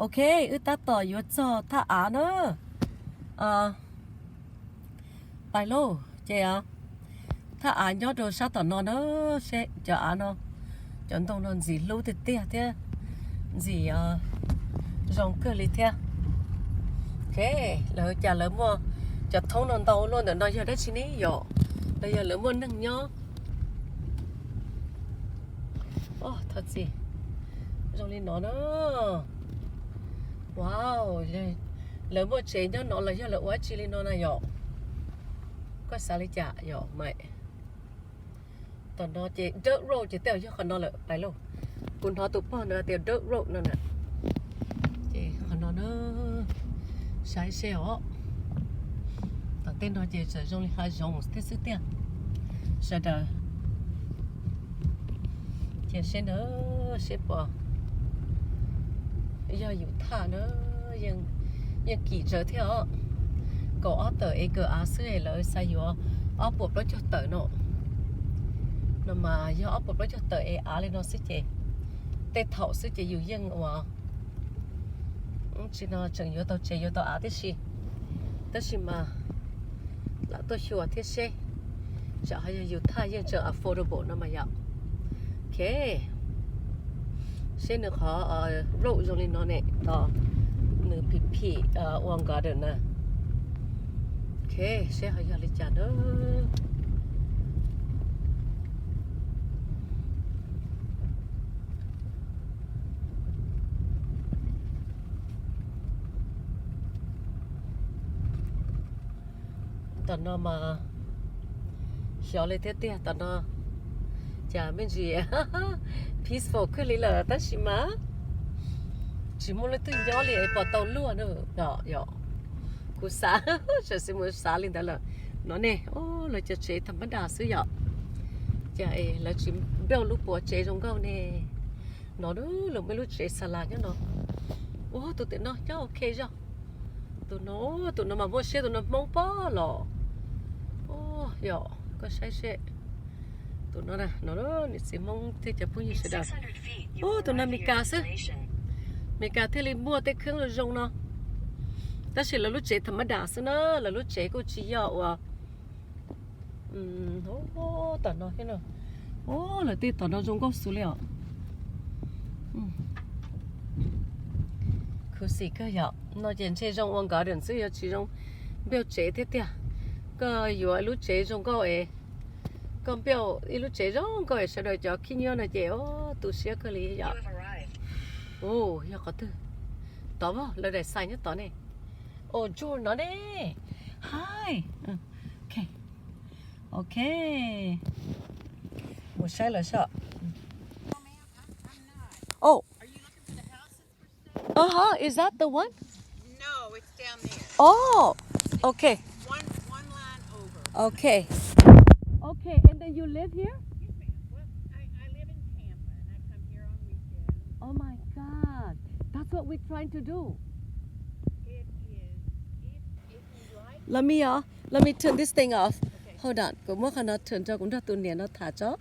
Ok, wb tab tom yuav txog thaj av na. Pais lauj, ces thaj av nyob rau sab tom no na, seb cov av no, cov ntoo no ntxim hlub tiag tiag thiab, ntxim zoo kawg li thiab. Ok, lawv cas lawv muaj cov thoob no ntau luaj ntawm no yog dab tsi ne yom? Los yog lawv muaj neeg nyob? Thov txim, zoo li no na. Wow, lawv muaj tsev nyob no los yog lawv ua dab tsi li no na yom? Koj xav li cas yom Maiv? Tom no ces dirt road ces tej zaum yog qhov no lawm Pais lauj. Kuv hnov tus pog ntawd tias dirt road no na. Ces qhov no na, saib seb os. Tom tej no ces txawm zoo li hav zoov thiab xwb tiag. Sawv daws, cia seb na, seb puas yog yus thaj na. Yeej kim tsawv thiab os. Kaum ob tawm acre av xwb es lawv xav yuav ob puas plaub caug tawm no. No mas yog ob puas plaub caug tawm es av li no xwb ces tej thaum xwb ces yus yeej ua tsis no tseem yuav tau tsev yuav tau av tib si. Tab sis mas lam tuaj xyuas thiab seb, tsam ho yog yus thaj yeej tseem affordable no mas yom. Ok, seb nws qhov road zoo li no ne, tos nws phim phim ua garden na. Ok, seb ho yog li cas na. Tom no mas xyov li thiab tiag, tom no cas me ntsis peaceful kawg li lawm tab sis mas tsis muaj leej twg nyob li es pom tau luaj na. Yom, kuv xav, tam sim mus xav li ntawd lawm. No ne, lawv cov tsev tham mab das xwb yom. Cas es lawv tsis build lub puav tsev zoo nkauj ne. No lawv muaj lub tsev xa las nyob no. Ua tus tim no nyob ok zog. Tus no, tus no mas muaj siab, tus no Hmoob pob los. Yom, koj saib seb. Tus no na, no niam txiv Hmoob thiab cov phooj ywg sawv daws. Ua tus no Meskas xwb. Meskas thiaj li muaj tej khab zoo no. Tab sis lawv lub tsev tham mab das xwb na, lawv lub tsev kuj tsis yog ua tom no thiab. Lawv tej tom no zoo nkauj xwb li os. Khuv xim kawg yom, no ces ntshe zoo ua garden xwb, yog tsis zoo build tsev thiab tiag. Koj yuav lub tsev zoo nkauj es, koj build ib lub tsev zoo nkauj es sawv daws cov khib nyiab no ces tu siab kawg li yom. Yog qhov twg? Tod, lawv daim sign nyob tod ne. Oh, George no ne. Hi. Ok. Ok, mus saib lawv saib. Oh. Uh-huh, is that the one? No, it's down there. Oh, okay. One, one line over. Okay. Okay, and then you live here? Yes, ma'am. Well, I, I live in Tampa, and I come here on weekends. Oh my God. That's what we're trying to do. It is. If, if you like. Let me, uh, let me turn this thing off. Okay. Hold on. Kuv muab qhov no turn rau kuv nrog tus niam no tham tso.